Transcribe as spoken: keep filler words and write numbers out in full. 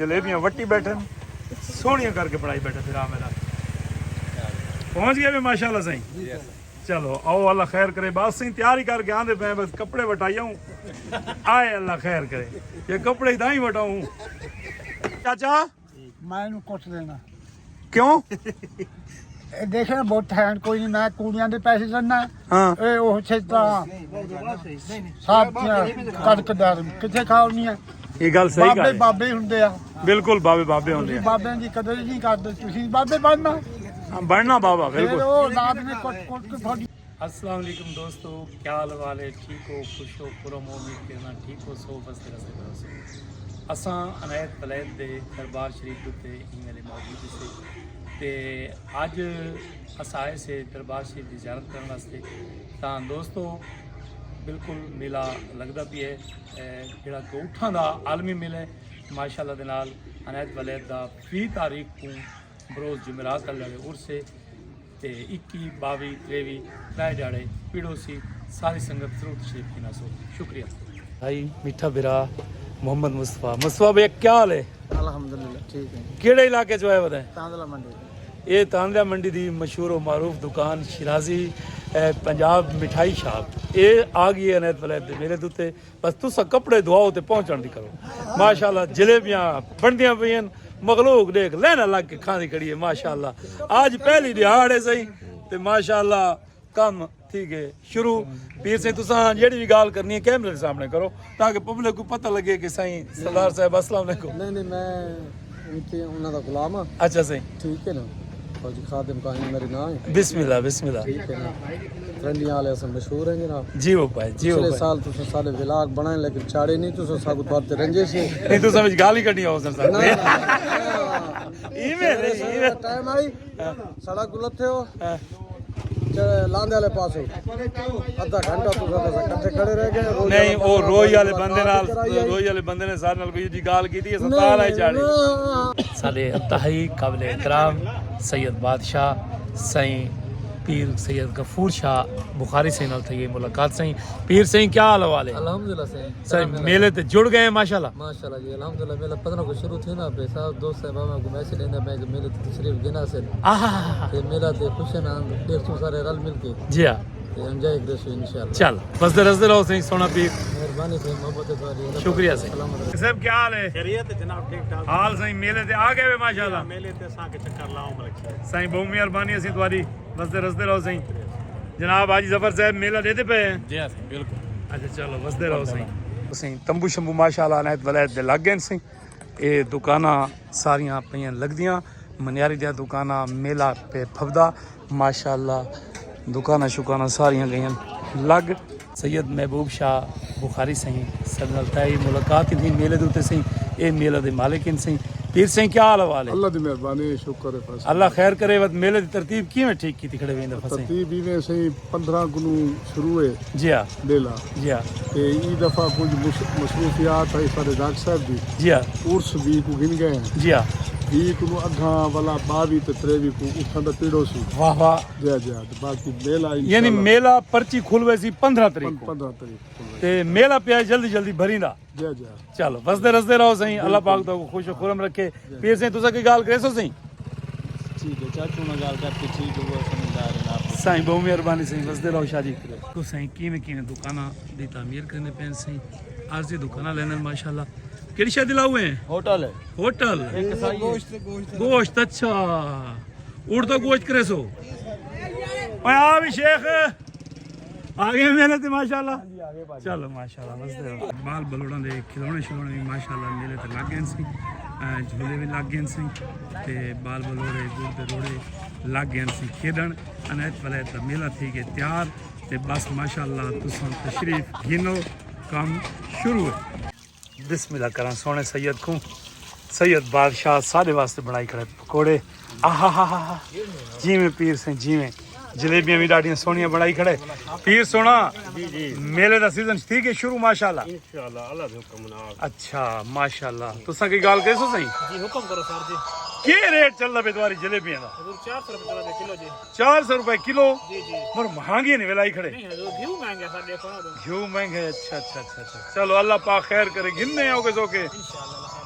جلیبیاں وٹی بیٹھن، سوہنیاں کر کے بنائی بیٹھے پھر آ میرا۔ پہنچ گئے وے ماشاءاللہ سائیں۔ چلو آؤ اللہ خیر کرے، بس سائیں تیاری کر کے آندے پئے، بس کپڑے وٹائی آؤں۔ آئے اللہ خیر کرے، یہ کپڑے ہی تائیں وٹاؤں۔ چاچا، میں اینوں کچھ دینا۔ کیوں؟ اے دیکھنا بہت ہین کوئی نہیں، میں کوڑیاں دے پیسے لینا۔ ہاں۔ اے او چھتا۔ سب کڑک دار کتھے کھاونی ہے؟ یہ گل صحیح بابے کر بابے ہوندے آ۔ بالکل بابے بابے ہوندے تسی آ۔ بابے دی قدر نہیں کردے، تسی بابے بننا۔ ہاں، بننا بابا، پھر بالکل۔ او اولاد نے کٹ کٹ کے تھوڑی۔ السلام علیکم دوستو، کیا حال حوال ہے؟ ٹھیک ہو، خوش ہو، پرم ہو، امید کرنا ٹھیک ہو سو، بس رستے بھروسے۔ اساں عنایت ولید دے دربار شریف اتے ہی میرے موجود سے، تے اج اساں آئے سے دربار شریف دی زیارت کرن واسطے۔ تاں دوستو، بالکل میلہ لگدا پیا ہے، اے جڑا کہ اٹھاں دا عالمی میلہ ہے۔ ماشاءاللہ دے نال عنایت ولید دا ویہہ تاریخ کوں بروز جمعرات آلے ݙیہاڑے عرس ہے، تے اکی، ٻاوی، تریوی، ترائے ݙیہاڑے پیڑو سی، ساری سنگت ضرور تشریف گھن آسو۔ شکریہ۔ بھائی میٹھا بھرا محمد مصطفیٰ۔ مصطفیٰ بھیا، کیا حال ہے؟ الحمدللہ، ٹھیک ہے۔ کیڑے علاقے چوں آئے ودے؟ تاندلہ منڈی۔ اے تاندلہ منڈی دی مشہور و معروف دکان شیرازی، اے، پنجاب مٹھائی شاپ، اے آ ڳئی ہے عنایت ولید دے میلے دے اتے۔ بس تساں کپڑے دھواؤ تے پہنچݨ دی کرو۔ ماشاءاللہ، جلیبیاں بݨدیاں پئین، مخلوق ݙیکھ لائناں لڳ کے کھاندی کھڑی ہے۔ ماشاءاللہ، اڄ پہلی ݙیہاڑ ہے سئیں، تے ماشاءاللہ کم تھی ڳئے شروع۔ پیر سئیں، تساں جیڑھی وی ڳالھ کرنی ہے، کیمرے دے سامݨے کرو، تاکہ پبلک کوں پتہ لڳے کہ سائیں سردار صاحب، السلام علیکم۔ نہیں، نہیں، میں ان کے، انہاں دا غلام ہاں۔ اچھا سائیں۔ ٹھیک ہے نا؟ فوجی خادم کہیں میرے نام ہے۔ بسم اللہ، بسم اللہ۔ ٹھیک ہے نا؟ ترنڈیاں والے اساں مشہور ہیں جناب۔ جی وہ پائے، جی وہ پچھلے پائے۔ سال تساں سارے ولاگ بنائے، لیکن چاڑے نہیں، تساں ساکو تھوڑے تے رنجے سے۔ نہیں، تساں وچ گال ہی کڈی ہو سر سر۔ نہ، نہ، نہ۔ ایویں نہیں، ایویں۔ ٹائم آئی، ہاں۔ سڑک کو لتھے ہو۔ ہاں۔ تے لاندے والے پاسوں ادھا گھنٹہ تساں تے کٹھے کھڑے رہ گئے۔ روئی نہیں، والا او بندہ روئی والے بندے نال، کرائی آئی۔ روئی والے بندے نے سارے نال کوئی جی گال کیتی، اساں نہیں، تاں آلے نہیں، چاڑے۔ نہ۔ ساݙے انتہائی قابل احترام سید بادشاہ سائیں پیر سید غفور شاہ بخاری سائیں نال تھئی ہے ملاقات۔ سائیں پیر سائیں، کیا حال حوال ہے؟ الحمدللہ سائیں، سائیں، سلام علیکم۔ میلے تے جڑ گئے ہیں ماشاءاللہ۔ ماشاءاللہ جی، الحمدللہ، میلہ پندرہ کو شروع تھیندا پئے، سب دوست احباباں کوں میسج ݙیندا پئے کہ میلے تے تشریف گھن آسن۔ آہا۔ تے میلہ تے خوش ہن، ݙیکھسوں سارے رل مل کے۔ جی ہاں۔ تے انجوائے کریسوں انشاءاللہ۔ چل، وسدے رسدے رہو سائیں، سوہݨا پیر۔ مہربانی سائیں، محبت ہے تہاݙی۔ شکریہ سائیں۔ سلامت رہو۔ صاحب، کیا حال ہے؟ خیریت ہے جناب، ٹھیک ٹھاک۔ حال سائیں، میلے تے آ گئے وے ماشاءاللہ۔ میلے تے اساں کے چکر لاؤ ملک صاحب۔ سائیں، بہت مہربانی اسی تہاݙی۔ وسدے رسدے رہو سائیں۔ جناب حاجی ظفر صاحب میلہ ݙیہدے پئے ہیں؟ جی ہاں سائیں، بالکل۔ اچھا چلو، وسدے رہو سائیں۔ سائیں، تمبو شمبو ماشاءاللہ عنایت ولید دے لڳ ڳئے سائیں۔ اے دکاناں ساریاں پئیاں لڳدیاں، منیاری دیاں دکاناں، میلہ پئے پھبدا ماشاءاللہ، دکاناں شکاناں ساریاں ڳئیاں لڳ۔ سید محبوب شاہ بخاری سائیں ساݙے نال تھئی ملاقات ہی تھی میلے دے اتے سائیں، اے میلے دے مالک ہن سائیں۔ پیر سائیں، کیا حال حوال ہے؟ اللہ دی مہربانی، شکر ہے۔ اللہ خیر کرے۔ وت میلے دی ترتیب کیویں ٹھیک کیتی کھڑے ویندے پئے سائیں؟ ترتیب ایویں سائیں، پندرہ کنوں شروع ہے۔ جی ہاں۔ میلہ۔ جی ہاں۔ تے ایں دفعہ کجھ مص-، مصروفیات ہے ساݙے ڈاکٹر صاحب دی۔ جی ہاں۔ عرس ویہہ کوں گھن ڳئے ہیں۔ جی ہاں۔ ویہہ کنوں اڳاں والا ٻاوی تے تریوی کوں اٹھاں دا پیڑو سی۔ واہ واہ۔ جی ہاں، جی ہاں۔ تے باقی میلہ یعنی انشاءاللہ میلہ پرچی کھلوے سی پندرہ تاریخ کوں۔ پندرہ تاریخ کوں۔ تے میلہ پیا جلدی جلدی بھریندا۔ جی، جی۔ چلو، وسدے رسدے رہو سائیں، اللہ پاک تہاکوں خوش و خرم رکھے۔ پیر سائیں، تساں کوئی ڳالھ کریسو سائیں؟ ٹھیک ہے، چاچو نال ڳالھ کر کے ٹھیک ہے، وہ سمجھدار ہے آپ۔ سائیں، بہت مہربانی سائیں، وسدے رہو شاہ جی۔ تو سائیں، کیویں کیویں دکاناں دی تعمیر کریندے پئے سائیں، عارضی دکاناں لیندے ماشاءاللہ۔ کیڑھی شے دی لاؤ ہیں؟ ہوٹل ہے۔ ہوٹل؟ ایک سائیں گوشت، گوشت۔ گوشت، اچھا۔ اڑ تو گوشت کریسو۔ اوئے آ بھی شیخ۔ آ گئے میلے تے ماشاءاللہ۔ چلو ماشاءاللہ، بس تے بال بلوڑاں دے کھلونے شلونے بھی ماشاءاللہ میلے تے لگ گئے سی۔ اے جھولے بھی لگ گئے سی۔ تے بال بلوڑے، گڑ تے روڑے لگ گئے سی کھیڈن۔ عنایت ولید دا میلہ تھی گئے تیار۔ تے بس ماشاءاللہ تساں تشریف گھنو، کم شروع ہے۔ بسم اللہ کراں سوہݨے سید کوں۔ سید بادشاہ ساݙے واسطے بݨائی کھڑے پکوڑے۔ آہا ہا ہا ہا۔ جیویں پیر سئیں جیویں۔ جلیبیاں وی ݙاڈھیاں سوہݨیاں بݨائی کھڑے۔ پیر سوہݨا، جی، جی۔ میلے دا سیزن تھی ڳئے شروع ماشاءاللہ۔ انشاءاللہ، اللہ دے حکم نال۔ اچھا، ماشاءاللہ۔ تساں کوئی ڳالھ کریسو سئیں؟ جی، حکم کرو سر جی۔ کیا ریٹ چلدا پئے تہاݙی جلیبیاں دا؟ حضور، چار سو روپے چلدا پئے کلو جی۔ چار سو روپے کلو؟ جی، جی۔ پر مہانگی نہیں ولائی کھڑے۔ نہیں حضور، گھیو مہنگا سر، ݙیکھو نا تم۔ گھیو مہنگا ہے، اچھا، اچھا، اچھا، اچھا۔ چلو، اللہ پاک خیر کرے، گھننے آؤ گے سوکے۔ انشاءاللہ۔